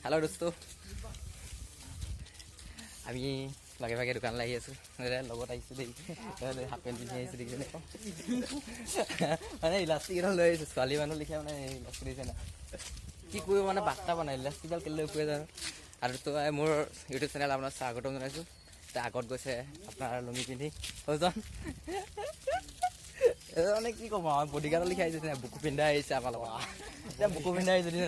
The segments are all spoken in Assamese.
হেল্ল' দোস্ত, আমি লগে ভাগে দোকানলৈ আহি আছোঁ। লগত আহিছোঁ দেই, হাফ পেণ্ট পিন্ধি আহিছোঁ, দেখিছেনে? মানে ইলাষ্টিক এডাল লৈ আহিছোঁ, ছোৱালী মানুহ লিখে মানে ইলাষ্টিক দিছে নাই কি কৰিব, মানে বাট্টা বনাই ইলাষ্টিকডাল কেলৈ লৈ ফুৰে জানো। আৰু তো মোৰ ইউটিউব চেনেল আপোনাৰ স্বাগতম জনাইছোঁ। এতিয়া আগত গৈছে আপোনাৰ লুঙি পিন্ধি সৌজন, মানে কি ক'ম আৰু, বডিগাৰ্ডৰ লিখি আহিছে, বুকু পিন্ধাই আহিছে আমাৰ লগত। এতিয়া বুকু পিন্ধাই আহিছে দেই।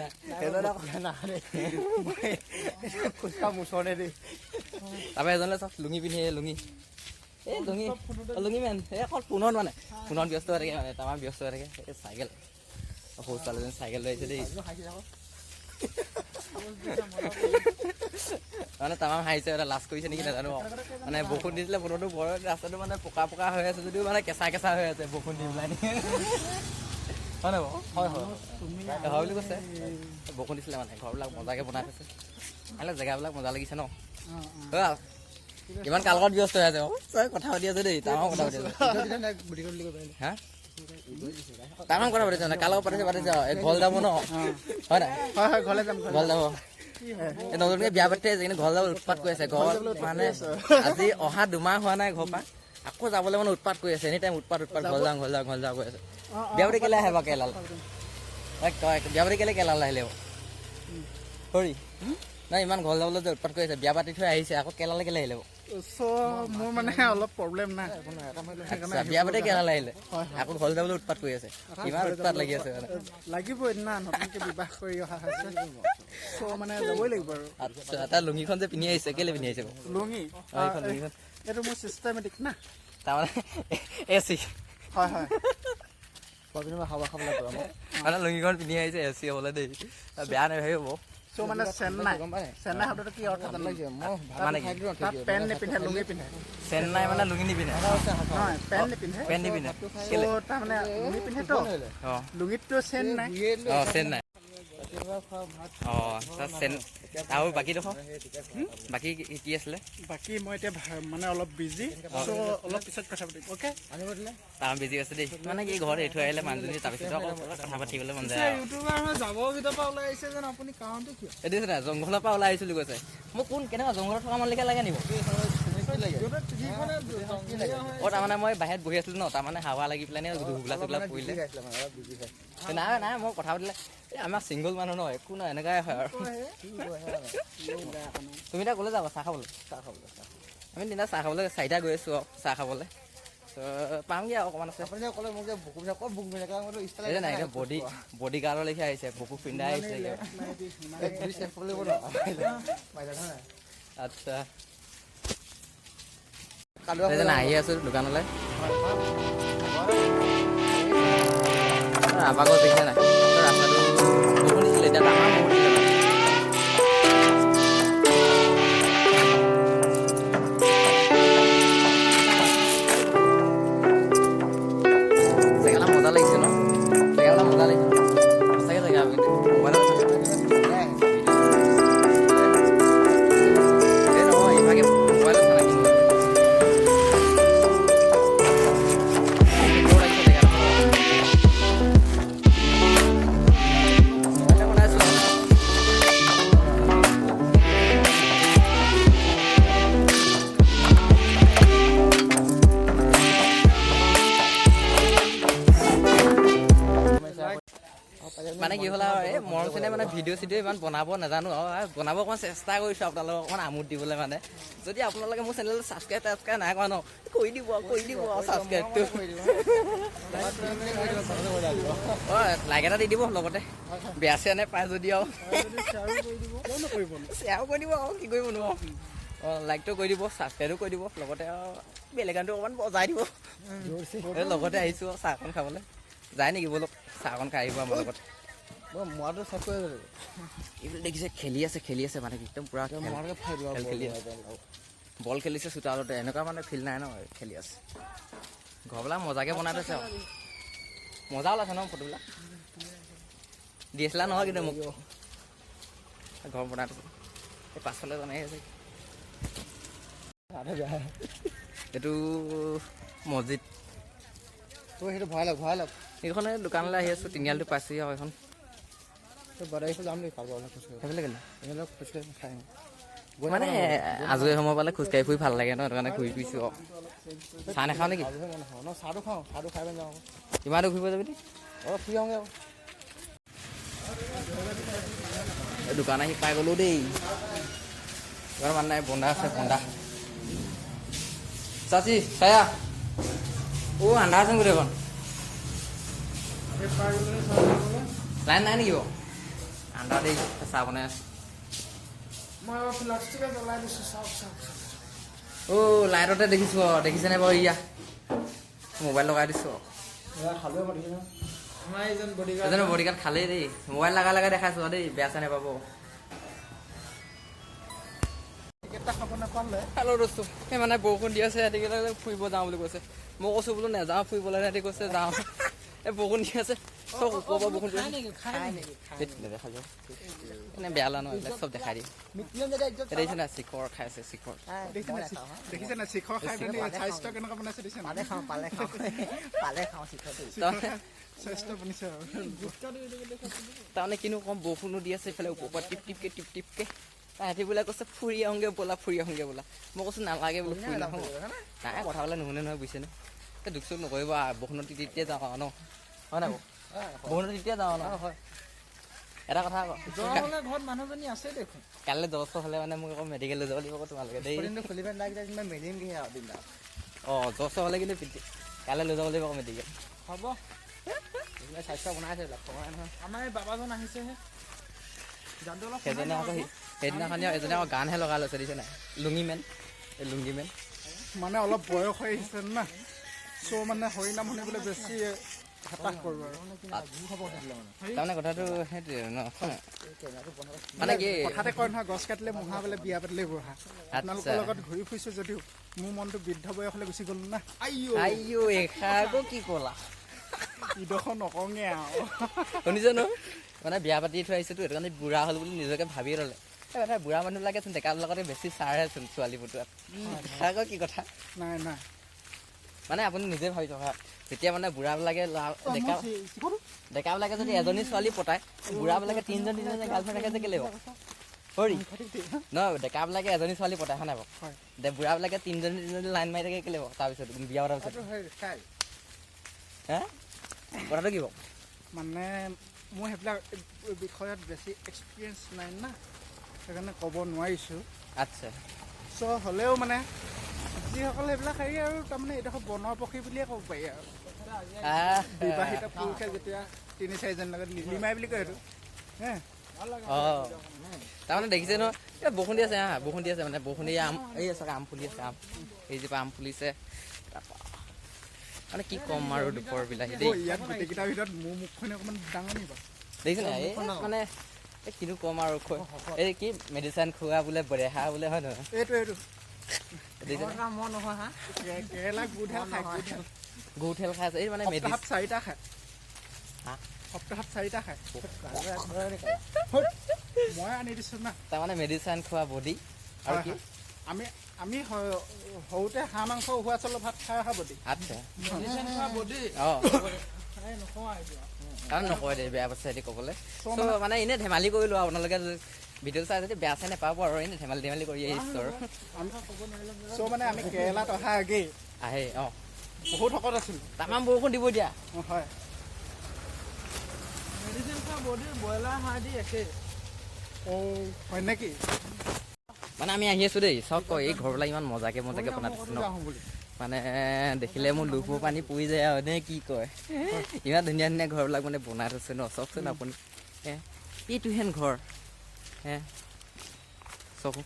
খোজকাঢ়। তাৰপৰা এজনে চব লুঙি পিন্ধি, লুঙি, এই লুঙি লুঙি মেন, এই অকল ফোনত, মানে ফোনত ব্যস্ত হৈ থাকে, মানে তামাম ব্যস্ত হৈ থাকে। এই চাইকেল, সৰু ছোৱালীজনী চাইকেল লৈ আহিছে দেই। মানে তামাম হাঁহিছে, মানে লাজ কৰিছে নেকি নাজানো আৰু। মানে বৰষুণ দিছিলে, বতৰটো বৰ, ৰাস্তাটো মানে পকা পকা হৈ আছে যদিও মানে কেঁচা কেঁচা হৈ আছে বৰষুণ দি পেলাই। হয় নাই বাৰু? হয় হয় হয় বুলি কৈছে। বৰষুণ দিছিলে, মানে ঘৰবিলাক মজাকে বনাই থৈছে, মানে জেগাবিলাক মজা লাগিছে ন। হয়, ইমান কাৰ লগত ব্যস্ত হৈ আছে? অ, কথা পাতি আছে দেই, তামাম কথা পাতি আছে। হা, তামাম কথা পাতিছে, মানে কাৰ লগত পাতিছে? পাতিছে আৰু। এই ঘৰ যাব ন, হয় নাই? হয় হয়, ঘৰলৈ যাম। ঘৰ যাব। এই নতুনকে বিয়া পাতি আছে, কিন্তু ঘৰ যাব উৎপাত কৰি আছে। ঘৰ মানে আজি অহা 2 মাহ হোৱা নাই ঘৰৰ পৰা, আকৌ যাবলৈ মানে উৎপাত কৰি আছে। এনি টাইম উৎপাত উৎপাত, ঘৰ যাওঁ, ঘৰ যাওঁ, ঘৰ যাওঁ কৈ আছে। বিয়া পাতি কেলে আহে বাৰু কেৰেলাল? কয়, বিয়া পাতি কেলে কেৰেলাল আহিলে সৰি নাই, ইমান ঘৰ যাবলৈ যে উৎপাত কৰি আছে, বিয়া পাতি থৈ আহিছে, আকৌ কেৰেলালৈ কেলে আহিলে? চ' মোৰ মানে অলপ প্ৰব্লেম নাই। আচ্ছা, বিয়া পাতি কেৰেলালৈ আহিলে, আকৌ ঘৰ যাবলৈ উৎপাত কৰি আছে। ইমান উৎপাত লাগি আছে মানে। লাগিবই না, নতুনকে বিবাহ কৰি অহা হৈছে, চ' মানে যাবই লাগিব আৰু। আচ্ছা, তাৰ লুঙিখন যে পিন্ধি আহিছে, কেলে পিন্ধি আহিছে বাৰু? লুঙি? অ, এইখন লুঙিখন। এইটো মোৰ চিষ্টেমেটিক না। তাৰমানে এ চি। হয় হয় মানে লুঙিখন পিন্ধি আহিছে এ চি হ'বলৈ দেই, বেয়া নাভাবিব। চ' মানে চেন্নাই, চেন্নাই শব্দটো কি অৰ্থ জানো? মানে কি? তাত পেণ্ট নিপিন্ধে, লুঙি পিন্ধে। চেন্নাই মানে লুঙি নিপিন্ধে? নহয়, পেণ্ট নিপিন্ধে। পেণ্ট নিপিন্ধে কেলে? চ' তাৰমানে লুঙি পিন্ধেতো। লুঙিতটো চেন নাই। অ, চেন্নাই, অ, তাত চেন আৰু বাকীডোখৰ, বাকী কি কি আছিলে? বাকী মই এতিয়া মানে অলপ বিজি, চ' অলপ পিছত কথা পাতিম, অ'কে? তাৰ বিজি আছে দেই। মানে কি, ঘৰত এৰি থৈ আহিলে মানুহজনী, তাৰপিছত আকৌ কথা পাতিবলৈ মন যায় আৰু। ইউটিউবাৰ হৈ জাবৰ ভিতৰৰ পৰা ওলাই আহিছে যেন আপুনি, কাৰণটো কি? এইটো নাই, জংঘলৰ পৰা ওলাই আহিছিলো কৈছে। মোক কোন কেনেকুৱা জংঘলত থকা মানুহ লেখীয়া লাগে নিব? অ, তাৰমানে মই বাহিৰত বহি আছিলো ন, তাৰমানে হাৱা লাগি পেলাই ধুবলা চুবলা পৰিলে। নাই নাই, মই কথা পাতিলে, এই আমাৰ ছিংগল মানুহ ন, একো নাই, এনেকুৱাই হয় আৰু। তুমি এতিয়া ক'লৈ যাবা? চাহ খাবলৈ? আমি তিনিটা চাহ খাবলৈ চাৰিটা গৈ আছোঁ আৰু চাহ খাবলৈ পামগৈ আৰু অকণমান আছে। এই নাই, এতিয়া বডি গাৰ্ডৰ লেখীয়া আহিছে, বুকু পিন্ধাই আহিছে। আচ্ছা, এই আহি আছো দোকানলৈ। ৰাভা গছ দেখিছে নাই? ৰাস্তাটো বৰষুণ দিছিলে, এতিয়া ডাঙৰ বৰষুণ দিছিলে মানে। জেগাটা মজা লাগিছে ন? জেগাটা মজা লাগিছে সঁচাকে। জেগা কিন্তু মোবাইলত এই নহয়, ইভাগে মোবাইলত চালা কিন্তু বৰ লাগিছে জেগাটো। মোবাইলতে বনাইছোঁ। মানে কি হ'ল আৰু, এই মৰম চেনেহ, মানে ভিডিঅ' চিডিঅ' ইমান বনাব নাজানো আৰু বনাব অকণমান চেষ্টা কৰিছোঁ আপোনালোকক অকণমান আমোদ দিবলৈ। মানে যদি আপোনালোকে মোৰ চেনেলটো ছাবস্ক্ৰাইব তাবস্ক্ৰাইব নাই কৰা ন, কৰি দিব, কৰি দিব ছাবস্ক্ৰাইবটো। অঁ, লাইক এটা দি দিব লগতে, বেয়া চেয়া নাপায় যদি আৰু শ্বেয়াৰো কৰি দিব আৰু কি কৰিব নো। অঁ, লাইকটো কৰি দিব, ছাবস্ক্ৰাইবো কৰি দিব, লগতে আৰু বেল আইকনটো অকণমান বজাই দিব। এই লগতে আহিছোঁ আৰু চাহকণ খাবলৈ। যায় নেকি? ব'লক, চাহকণ খাই আহিব আমাৰ লগত। এইবিলাক দেখিছে, খেলি আছে, খেলি আছে, মানে কি একদম পূৰা খেল খেলি আছে, বল খেলিছে চোতালতে। এনেকুৱা মানে ফিল্ড নাই ন, খেলি আছে। ঘৰবিলাক মজাকে বনাই থৈছে আৰু মজা ওলাইছে ন ফটোবিলাক। ডি এছ এল আৰ নহয় কিন্তু মোক ঘৰ বনাই থৈছে। এই পাছফালে জনাই আছে, এইটো মছজিদ। সেইটো ভৰাই লওক, ভৰাই লওক। এইখনে দোকানলৈ আহি আছোঁ, তিনিআলিটো পাইছোহি আৰু এইখন। সেইফালে গ'লে মানে আজৰি সময় পালে খোজকাঢ়ি ফুৰি ভাল লাগে ন, সেইটো কাৰণে ঘূৰি ফুৰিছোঁ। আৰু চাহ নাখাওঁ নেকি? চাহটো খাওঁ, চাহটো খাই পিনে যাওঁ। ইমান দূৰ ঘূৰিব যাবি? অলপ ফুৰি আহোঁগৈ আৰু। এই দোকান আহি পাই গ'লো দেই। দোকান মানে নাই, বন্ধা আছে, বন্ধা। চাচি চায়া। অ' আন্ধা আছে গোটেইখন। লাইন নাই নেকি বাৰু? আন্ধা দেই। চাহ বনাই আছে। মই ফ্লাক্সটোকে জ্বলাই দিছোঁ, চাওক চাওক চাওক। অ' লাইটতে দেখিছোঁ। অঁ, দেখিছেনে বাৰু? ইয়া মোবাইল লগাই দিছোঁ। খালোৱে মাতিছে আমাৰ এইজন বডিগাৰ্ড। এজনে বডিগাৰ্ড খালেই দেই। মোবাইল লগাই লগাই দেখাইছোঁ আৰু দেই, বেয়া চেয়া নাপাব। টিকেট এটা খাব নাপালে। হেল্ল' দোস্ত, সেই মানে বৰষুণ দি আছে, সিহঁতি ফুৰিব যাওঁ বুলি কৈছে। মই কৈছোঁ বোলো নাযাওঁ ফুৰিবলৈ, সিহঁতি কৈছে যাওঁ। এই বৰষুণ দি আছে, চব ওপৰৰ পৰা বৰষুণ দি আছে। ধেত, নেদেখা যাওঁ এনে বেয়া লগা নহয়, এইবিলাক চব দেখাই দিম। এই দেখিছে নাই, চিখৰ খাই আছে, চিখৰ। দেখিছে নাই, শিখৰ খাই পিনি স্বাস্থ্য কেনেকুৱা বনাইছে দেখিছে নাই? পালে খাওঁ, পালে খাওঁ, পালে খাওঁ শিখৰটো। শিখৰ খাই স্বাস্থ্য বনিছে আৰু। তাৰমানে কিনো ক'ম, বৰষুণো দি আছে ইফালে ওপৰৰ পৰা টিপ টিপকে টিপ টিপকে। তাহাঁতি বোলে কৈছে ফুৰি আহোঁগে ব'লা, ফুৰি আহোঁগে ব'লা। মই কৈছোঁ নালাগে বোলো, ফুৰি নাহোঁ। নাই, কথাবিলাক নুশুনে নহয়, বুজিছেনে? এই দুখ চুখ নকৰিব আৰু, বৰষুণত তিতি তিতিয়ে যাওঁ আৰু ন। হয় নাই বাৰু? বৰষুণত তিতিয়ে যাওঁ ন। এটা কথা আকৌ, জ্বৰ হ'লে ঘৰত মানুহজনী আছে দেখোন। কাইলৈ জ্বৰ চৰ হ'লে মানে মোক আকৌ মেডিকেল লৈ যাব লাগিব আকৌ তোমালোকে দেই। খুলি পেলাই লাগিলে যেনিবা মেলিমগৈহে আৰু বিন্দাছ। অঁ, জ্বৰ চৰ হ'লে কিন্তু কাইলৈ লৈ যাব লাগিব আকৌ মেডিকেল। হ'ব। এইবিলাক স্বাস্থ্য বনাই আছে, এইবিলাক খোৱা নাই নহয়। আমাৰ এই বাবাজন আহিছেহে, গানটো অলপ শুনাই সেইজনে দিওঁ আকৌ আকৌ। সেইদিনাখনি এজনে আকৌ গানহে লগাই লৈছে, দিছে নাই, লুঙি মেন, এই লুংগি মেন। মানে অলপ বয়স হৈ আহিছে না, চ' মানে হৰিনাম শুনিবলৈ বেছি হেঁপাহ কৰোঁ আৰু। তাৰমানে কথাটো সেইটোৱে ন, মানে কি কথাতে কয় নহয়, গছ কাটিলে মহা বোলে, বিয়া পাতিলে বুঢ়া। আপোনালোকৰ লগত ঘূৰি ফুৰিছোঁ যদিও মোৰ মনটো বৃদ্ধ বয়সলৈ গুচি গ'ল না, আইঅ। আইঅ, এষাৰ আকৌ কি ক'লা? ইডোখৰ নকওঁগে আৰু। শুনিছে ন, মানে বিয়া পাতি থৈ আহিছেতো, সেইটো কাৰণে বুঢ়া হ'ল বুলি নিজকে ভাবিয়ে ল'লে। এই কথা বুঢ়া মানুহবিলাকেচোন ডেকাবিলাকতে বেছি চাৰহেচোন ছোৱালী পটোৱাত। আকৌ কি কথা? নাই নাই। মানে আপুনি নিজে ভাবি থকা, যেতিয়া মানে বুঢ়াবিলাকে ল'ৰা ডেকা ডেকাবিলাকে যদি এজনী ছোৱালী পতায়, বুঢ়াবিলাকে তিনিজন তিনিজনী গাৰ্লফ্ৰেণ্ড ৰাখে যে কেলে বাৰু? হৰি নহয়, ডেকাবিলাকে এজনী ছোৱালী পতায়, হয় নাই বাৰু? হয়। বুঢ়াবিলাকে তিনিজনী তিনিজনী লাইন মাৰি থাকে কেলে বাৰু তাৰপিছত, বিয়া পতাৰ পিছত? হে, কথাটো কি বাৰু? মানে মোৰ সেইবিলাক বিষয়ত বেছি এক্সপিৰিয়েঞ্চ নাই না, সেইকাৰণে ক'ব নোৱাৰিছোঁ। চ' হ'লেও মানে যিসকল সেইবিলাক হেৰি আৰু তাৰমানে এইডোখৰ বনৰ পক্ষী বুলিয়ে ক'ব পাৰি আৰু। বিবাহিত পুৰুষে যেতিয়া তিনি চাৰিজনৰ লগত লিলিমাই বুলি কয় সেইটো হে। অঁ, তাৰমানে দেখিছে ন, এই বৰষুণ দি আছে। হা, বৰষুণ দি আছে, মানে বৰষুণ দি আম, এই চাগে আম ফুলি আছে, আম এইজোপা আম ফুলিছে। তাৰপা মানে কি ক'ম আৰু, দুপৰ বিলাহী দেই। অ, ইয়াত গোটেইকেইটাৰ ভিতৰত মোৰ মুখখন অকণমান ডাঙৰ নি বাৰু? দেখিছে নাই, এই মানে এই কিনো ক'ম আৰু, এই কি মেডিচিন খোৱা বোলে, বেহা বোলে, হয় নহয়? এইটো এইটো। দেখিছে নাই? মই নহয় হা। কেৰেলা গুধেল খায়, গুধেল। গুঠেল খাই আছে এই মানে সপ্তাহত মেডিচিন চাৰিটা খায়। হা? সপ্তাহত চাৰিটা খায়, মই আনি দিছোঁ না। তাৰমানে মেডিচিন খোৱা বডি আৰু কি। হয়। আমি আমি সৰুতে হাঁহ মাংস উহোৱা চাউলৰ ভাত খাই অহা বডি। অঁ, কাৰণ নকয় দেই, বেয়া পাইছে সিহঁতি ক'বলৈ। চ' মানে এনেই ধেমালি কৰিলোঁ, আপোনালোকে ভিডিঅ' চাই যদি বেয়া চাই নাপাব আৰু, এনেই ধেমালি ধেমালি কৰি আহিছোঁ আৰু। চ' মানে আমি কেৰেলাত অহা আগেই আহে অঁ। বহুত শকত আছিলোঁ। তামাম বৰষুণ দিব দিয়া। অঁ, হয়। মেডিচিন খোৱা বডি, ব্ৰইলাৰ হাৰ্ডি একেই। অ' হয় নেকি? মানে আমি আহি আছোঁ দেই। চাওক কয়, এই ঘৰবিলাক ইমান মজাকে মজাকে বনাই থৈছে ন। যাওঁ বুলি। মানে দেখিলে মোৰ লোভৰ পানী পৰি যায় আৰু, নে কি কয়? ইমান ধুনীয়া ধুনীয়া ঘৰবিলাক মানে বনাই থৈছে ন। চাওকচোন আপুনি, এইটোহেন ঘৰ হে। চাওক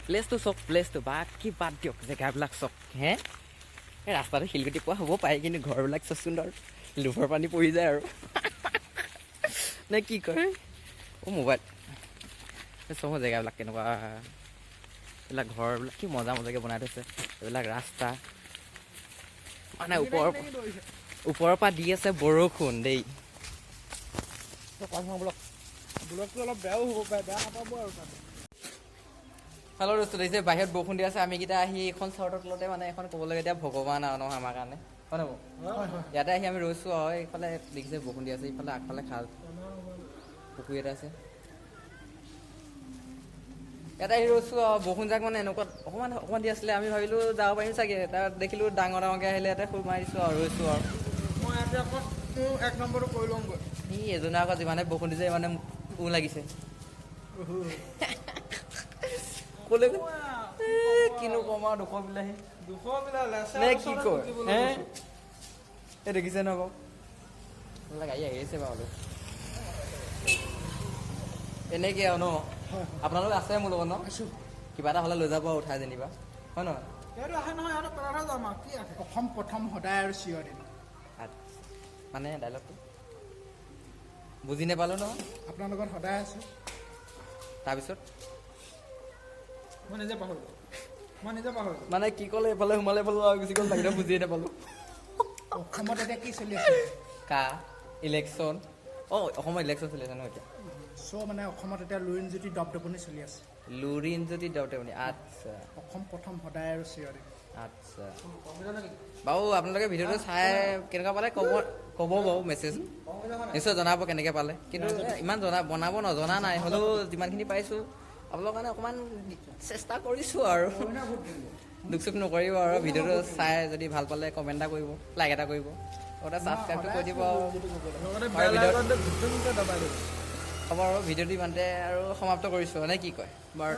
প্লেচটো, চাওক প্লেচটো, বাকী বাদ দিয়ক, জেগাবিলাক চাওক হে। এই ৰাস্তাটো শিলগুটি পোৱা হ'ব পাৰে, কিন্তু ঘৰবিলাক চাওকচোন আৰু, লোভৰ পানী পৰি যায় আৰু, নে কি কয়? অ' মোবাইল চব জেগাবিলাক কেনেকুৱা, এইবিলাক ঘৰবিলাক কি মজা মজাকৈ বনাই থৈছে। এইবিলাক ৰাস্তা মানে ওপৰৰ পৰা দি আছে বৰষুণ দেই। ব্লগটো অলপ বেয়াও হ'ব পাৰে, বেয়া নাপাব আৰু তাতে। হেল্ল' দোস্ত, দেখিছে বাহিৰত বৰষুণ দি আছে। আমিকেইটা আহি এইখন চৰ্টৰ তলতে, মানে এখন ক'ব লাগে এতিয়া ভগৱান আৰু নহয় আমাৰ কাৰণে। হয় নহয় বাৰু? ইয়াতে আহি আমি ৰৈছোঁ আৰু এইফালে দেখিছে বৰষুণ দি আছে, ইফালে আগফালে খাল পুখুৰী এটা আছে। ইয়াতে আহি ৰৈছোঁ আৰু বৰষুণ যাক মানে এনেকুৱা অকণমান অকণমান দি আছিলে, আমি ভাবিলোঁ যাব পাৰিম চাগে, তাত দেখিলোঁ ডাঙৰ ডাঙৰকৈ আহিলে, ইয়াতে সোমাই দিছোঁ আৰু ৰৈছোঁ আৰু। মই ইয়াতে আকৌ মোৰ এক নম্বৰটো কৰি ল'মগৈ। ই এজনে আকৌ যিমানে বৰষুণ দিছে ইমানে উ লাগিছে। ক'লে কিনো ক'ম আৰু, 200 বিলাহী 200 বিলাহী নে কি কয় হে? এই দেখিছে ন বাৰু, এইবিলাক গাড়ী আহি আছে বাৰু অলপ। এনেকে আৰু ন আপোনালোক আছে মোৰ লগত ন? কিবা এটা হ'লে লৈ যাব আৰু উঠাই যেনিবা, হয় নহয়? এইটো আহে নহয়, ইয়াতে পেলাই থৈ যাম আৰু কি আছে। অসম প্ৰথম সদায় আৰু চিৰদিন। আচ্ছা, মানে ডাইলগটো বুজি নাপালোঁ নহয়। আপোনাৰ লগত সদায় আছোঁ। তাৰপিছত মই নিজে পাহৰিলোঁ, মই নিজে পাহৰিলোঁ। মানে কি ক'লে, এইফালে সোমালে এইফালে গুচি গ'ল, তাকে বুজিয়ে নাপালোঁ। অসমত এতিয়া কি চলি আছে? কা ইলেকশ্যন। অঁ, অসমত ইলেকশ্যন চলি আছে ন এতিয়া? চ' মানে অসমত এতিয়া লুৰিণজ্যোতি দপদপনি চলি আছে। লুৰিণজ্যোতি দপদপনি, আচ্ছা। অসম প্ৰথম সদায় আৰু চিৰদিন। আচ্ছা বাৰু, আপোনালোকে ভিডিঅ'টো চাই কেনেকুৱা পালে ক'ব বাৰু, মেছেজ নিশ্চয় জনাব কেনেকৈ পালে। কিন্তু ইমান জনা বনাব নজনা নাই, হ'লেও যিমানখিনি পাৰিছোঁ আপোনালোকৰ কাৰণে অকণমান চেষ্টা কৰিছোঁ আৰু। দুখ চুখ নকৰিব আৰু ভিডিঅ'টো চাই যদি ভাল পালে কমেণ্ট এটা কৰিব, লাইক এটা কৰিব, লগতে ছাবস্ক্ৰাইবটো কৰি দিব আৰু হ'ব আৰু ভিডিঅ'টো ইমানতে আৰু সমাপ্ত কৰিছোঁ, নে কি কয় বাৰু?